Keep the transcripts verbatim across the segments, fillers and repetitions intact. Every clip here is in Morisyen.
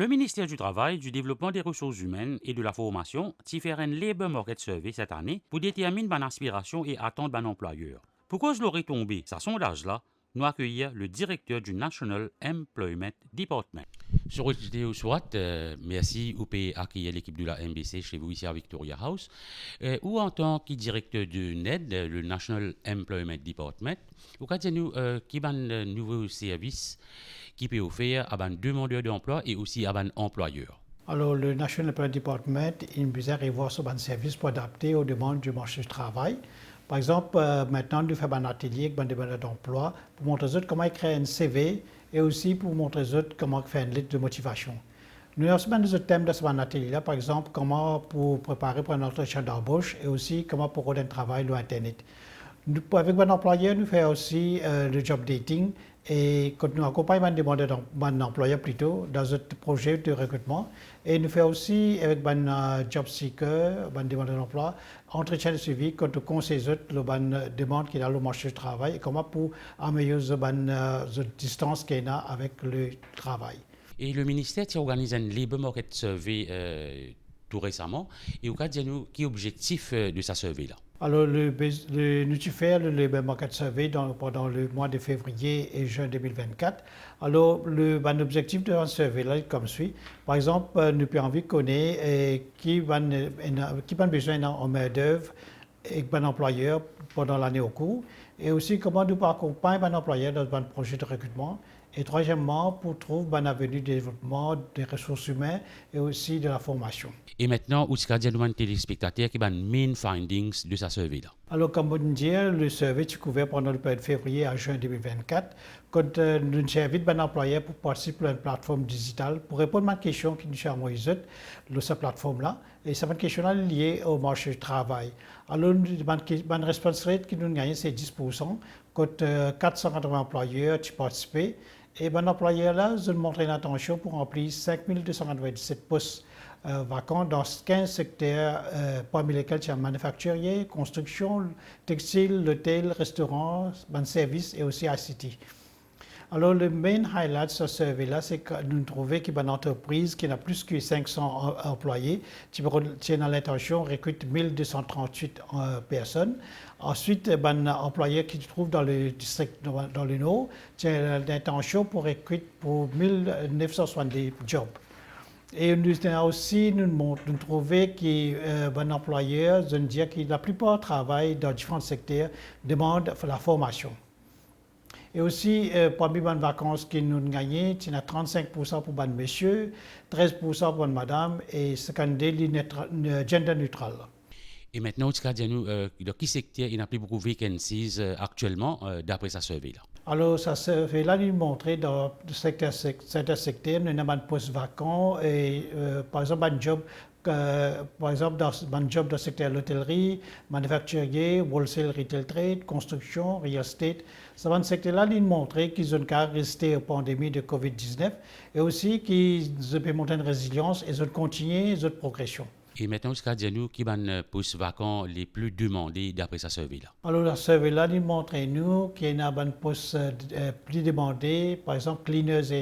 Le Ministère du Travail, du Développement des Ressources Humaines et de la Formation ti fer enn Labour Market Survey set ane pou determinn bann aspirasion e atant bann anplwayer. Pou koz lor retonbe sa sondaz la, nou akeyir le direkter du National Employment Department. Sir Rojdi Oswat, euh, mersi ou pe akeyir lekip de la N B C chez vous ici à Victoria House. Euh, ou antan ki direkter de NED, le National Employment Department, ou kapav dir nou, euh, ki bann, euh, nouvo servis ki pe ofer a bann demandeer danplwa e osi a bann anplwayer? Alor, le National Employment Department, inn bizin revwar so bann servis pou adapte o demann di marse travay. Par exanp, euh, mintnan, nou fer bann atelie ek bann demandeer danplwa pou montre zot kouma ekrir enn C V e osi pou montre zot kouma fer enn let de motivasion. Nou ena osi bann lezot tem dan sa bann atelie la, par exanp, kouma pou prepare pou enn antretien danbos e osi kouma pou rod enn travay lor internet. Nou, pou, avek bann anplwayer, nou fer osi, euh, le job dating e kot nou akonpagn bann demandeer dan, bann anplwayer plito, dan zot proze de rekritman. E nou fer osi avek bann, euh, job seeker, bann demandeer danplwa, antretien de swivi, kot nou konsey zot lor bann, euh, demann ki ena lor marse travay e kouma pou amelior zot bann, euh, zot distans ki ena avek le travay. E le minister ti organiz enn Labour Market Survey, euh, tou resaman, e ou kapav dir nou ki obzektif, euh, de sa survey la? Alor, le bez-, le, nou ti fer le Labour Market Survey dan, pandan le mwa de fevriye e zin de mil vennkat. Alor, le, bann obzektif de sa survey la, li koumsa. Par exanp, euh, nou pe anvi kone, euh, ki bann, euh, ena, ki bann bizin ena an main d'oeuvre ek bann anplwayer pandan lane ankour, e osi kouma nou pou akonpagn bann anplwayer dan bann proze de rekritman, e trwaziemman, pou trouv bann aveni de devlopman de resours imin e osi de la formasion. E mintnan, ou ti kapav dir nou bann telespektater ki bann main findings de sa survey la? Alor, kouma mo'nn dir, le survey ti kouver pandan le period fevriye a zin de mil vennkat, kot, euh, nou ti invit bann anplwayer pou partisip lor enn platform dizital pou reponn bann kestion ki nou ti anvoy zot lor sa platform la. E sa bann kestion la, li lie o marse travay. Alor, nou, bann ke-, bann response rate ki nou gagne, se dis poursan, kot, euh, kat san katrovin anplwayer ti partisipe. E bann anplwayer la, zot montre enn atansion pou ranpli sink mil de san katrovin-diset pos, euh, vakan dan kinz sekter, euh, parmi leskel ti ena manifaktirie, konstriksion, textil, lotel, restoran, bann servis e osi I C T. Alor, le main highlight sa survey la, se ki nou trouve ki bann antrepriz ki ena plis ki sink san an-, anplwaye, ti, ti ena lintansion rekrit mil de san trant-wit, euh, personn. Answit, bann anplwayer ki trouv dan le distrik, dan, dan le Nor, ti ena lintansion pou rekrit pou mil nef san swasann-de job. E nou ena osi, nou mont-, nou trouve ki, euh, bann anplwayer, zot dir ki laplipar travay dan diferan sekter demann la formasion. E osi, euh, parmi bann vakans ki nou gagne, ti ena trannsink poursan pou bann misie, trez poursan pou bann madam e senkannde li netra-, ne-, gender neutral. E mintnan, ou ti kapav dir nou, euh, dan ki sekter ena pli boukou vacancies, euh, aktielman, euh, dapre sa survey la? Alor, sa survey la, li montre dan sekter sek-, sertin sekter, nou ena bann pos vakan e, euh, par exanp, bann job, euh, par exanp, dan s-, bann job dan sekter lotelri, manifaktirie, wholesale retail trade, konstriksion, real estate. Sa bann sekter la, li montre ki zot kapav reziste o pandemi de covid diznef e osi ki zot pe montre enn rezilians e zot kontigne zot progresion. E mintnan, ou ti kapav dir nou ki bann, euh, pos vakan le pli demande dapre sa survey la? Alor, sa survey la, li montre nou ki ena bann pos, euh, pli demande, par exanp, cleaners e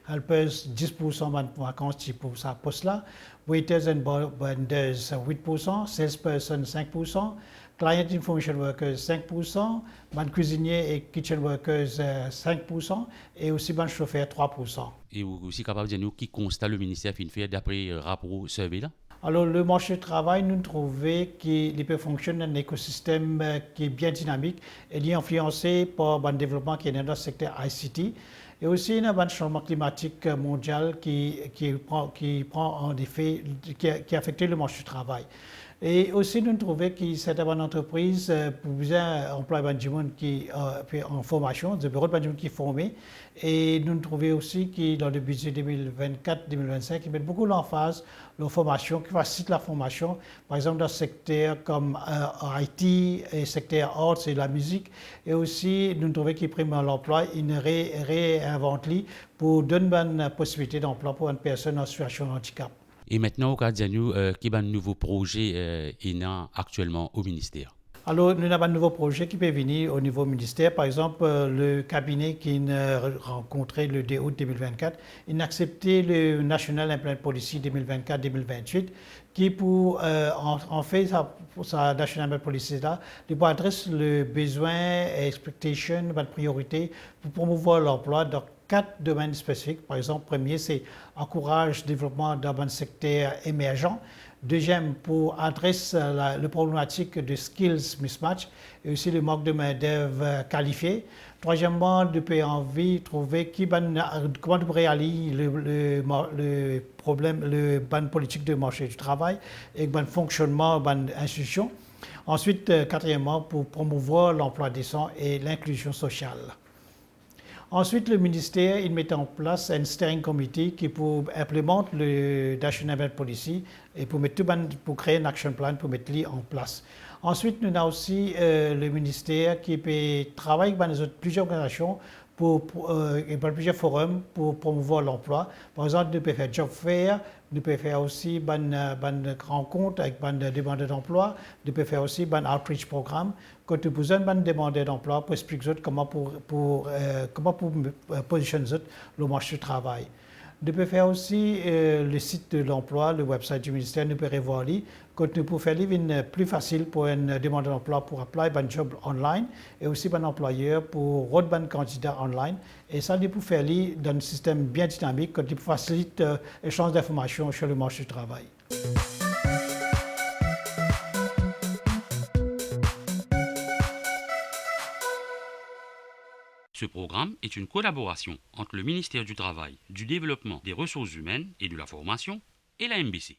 helpers, dis poursan bann vakans ti pou sa pos la, waiters and bar-, bartenders, wit poursan, salesperson, sink poursan, client information workers, sink poursan, bann kwizinie e kitchen workers, euh, sink poursan, e osi bann sofer, trwa poursan. E ou osi kapav dir nou ki konsta le minister finn fer dapre rapor survey la? Alor, le marse travay, nou trouve ki li pe fonksionn dan enn ekosistem, euh, ki bien dinamik e li inflianse par bann devlopman ki ena dan sekter I C T. E osi, ena bann sanzman klimatik, euh, mondial ki, ki pran, ki pran an efe, ki, ki afekte le marse travay. E osi, nou trouve ki sertin bann antrepriz, euh, pou bizin anplway bann dimoun ki, euh, pe an formasion, zot pe rod bann dimoun ki forme, e nou trouve osi ki dan le bize de mil vennkat de mil vennsink, li met boukou lanfaz lor formasion, ki fasilit la formasion, par exanp, dan sekter kom, euh, I T e sekter arts e lamizik, e osi, nou trouve ki Prime à l'Emploi inn re-, reinvant li pou donn bann posibilite danplwa pou bann personn an sitiasion andikap. E mintnan, ou kapav dir nou, euh, ki bann nouvo proze, euh, ena aktielman o minister? Alor, nou ena bann nouvo proze ki pe vini o nivo minister. Par exanp, euh, le kabine ki inn, euh, rankontre le de out de mil vennkat, inn aksepte le National Employment Policy de mil vennkat de mil vennwit, ki pou, euh, an, anfet sa, sa National Employment Policy la, li pou adres le bezwin, expectation, bann priorite pou promouvoir lanplwa dan kat domenn spesifik. Par exanp, premie, se ankouraz devlopman dan bann sekter emerzan. Deziem, pou adres, euh, la, le problematik de skills mismatch e osi le mank de mindev, euh, kalifie. Trwazieman, nou pe anvi trouve ki bann, euh, kouma nou pe realiy le, le ma-, le problem, le bann politik de marse di travay ek bann fonksionnman bann institision. Answit, euh, katrieman, pou promouvoir lanplwa desan e linklizion sosial. Answit, le minister, inn met an plas enn steering committee ki pou inplimant le National Employment Policy e pou met tou bann, pou kree enn action plan pou met li an plas. Answit, nou ena osi, euh, le minister ki pe travay ek bann lezot plizier organizasion pou, pou, euh, e bann plizier forum pou promouvoir lanplwa. Par exanp, nou pe fer job fair, nou pe fer osi bann, euh, bann rankont avek bann demanner danplwa, nou pe fer osi bann outreach program, kot nou pou zwenn bann demanner danplwa pou explik zot kouma pou, pou, euh, kouma pou, euh, pozisionn zot lor marse travay. Nou pe fer osi, euh, le sit de lanplwa, le website di minister, nou pe revoir li, kot nou pou fer li vinn, euh, pli fasil pou enn demanner danplwa pou apply bann job online e osi bann anplwayer pou rod bann kandida online. E sa, li pou fer li dan enn sistem bien dinamik, kot li pou fasilit, euh, lesanz dinformasion sir le marse travay. Ce programme est une collaboration entre le ministère du Travail, du Développement des Ressources Humaines et de la Formation et la M B C.